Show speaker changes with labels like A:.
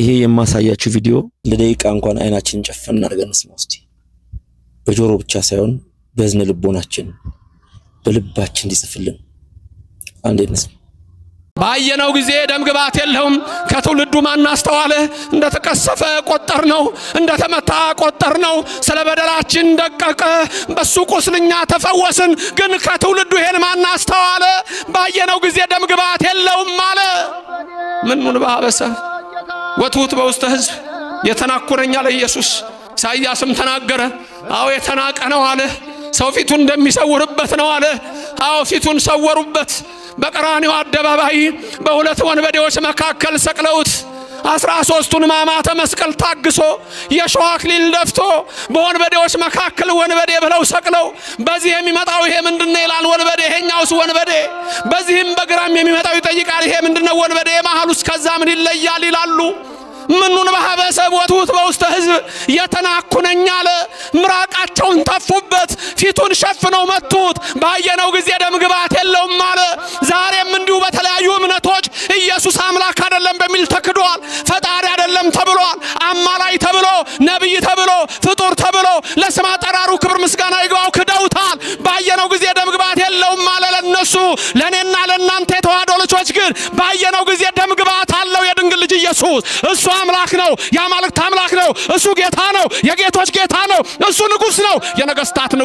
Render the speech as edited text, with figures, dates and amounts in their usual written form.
A: ይሄ የማሳያችሁ ቪዲዮ ለደቂቃ እንኳን አይናችንን ጨፍን አድርገን እንስማ እስቲ። በጆሮ ብቻ ሳይሆን በእዝነ ልቦናችን በልባችን እንዲጽፍልን አንዴ እንስማ።
B: ባየነው ጊዜ ደም ግባት የለውም። ከትውልዱ ማን አስተዋለ? እንደተቀሰፈ ቆጠር ነው፣ እንደተመታ ቆጠር ነው። ስለ በደላችን ደቀቀ፣ በሱ ቁስልኛ ተፈወስን። ግን ከትውልዱ ይሄን ማን አስተዋለ? ባየነው ጊዜ ደም ግባት የለውም አለ። ምኑን ባበሰ ወትሑት በውስተ ሕዝብ የተናኩረኛ ለኢየሱስ ኢሳይያስም ተናገረ። አዎ የተናቀ ነው አለ። ሰው ፊቱን እንደሚሰውርበት ነው አለ። አዎ ፊቱን ሰወሩበት። በቀራንዮ አደባባይ በሁለት ወንበዴዎች መካከል ሰቅለውት 13ቱን ሕማማተ መስቀል ታግሶ የሾህ አክሊል ደፍቶ በወንበዴዎች መካከል ወንበዴ ብለው ሰቅለው፣ በዚህ የሚመጣው ይሄ ምንድነው ይላል ወንበዴ፣ ይሄኛውስ ወንበዴ። በዚህም በግራም የሚመጣው ይጠይቃል፣ ይሄ ምንድነው ወንበዴ፣ መሃሉስ ከዛ ምን ይለያል ይላሉ። ምኑን ማህበሰብ ወትሑት በውስተ ሕዝብ የተናኩነኝ አለ። ምራቃቸውን ተፉበት፣ ፊቱን ሸፍነው መቱት። ባየነው ጊዜ ደም ግባት የለውም አለ። ዛሬም እንዲሁ በተለያዩ እምነቶች ኢየሱስ አምላክ አይደለም በሚል ተክዷል። ፈጣሪ አይደለም ተብሏል። አማላይ ተብሎ፣ ነቢይ ተብሎ፣ ፍጡር ተብሎ ለስም አጠራሩ ክብር ምስጋና ይግባው ክደውታል። ባየነው ጊዜ ደም ግባት የለውም አለ ለነሱ። ለእኔና ለእናንተ የተዋሕዶ ልጆች ግን ባየነው ጊዜ ደም ግባት አለው የድንግል ልጅ ኢየሱስ። እሱ አምላክ ነው፣ የአማልክት አምላክ ነው። እሱ ጌታ ነው፣ የጌቶች ጌታ ነው። እሱ ንጉሥ ነው፣ የነገስታት ንጉሥ።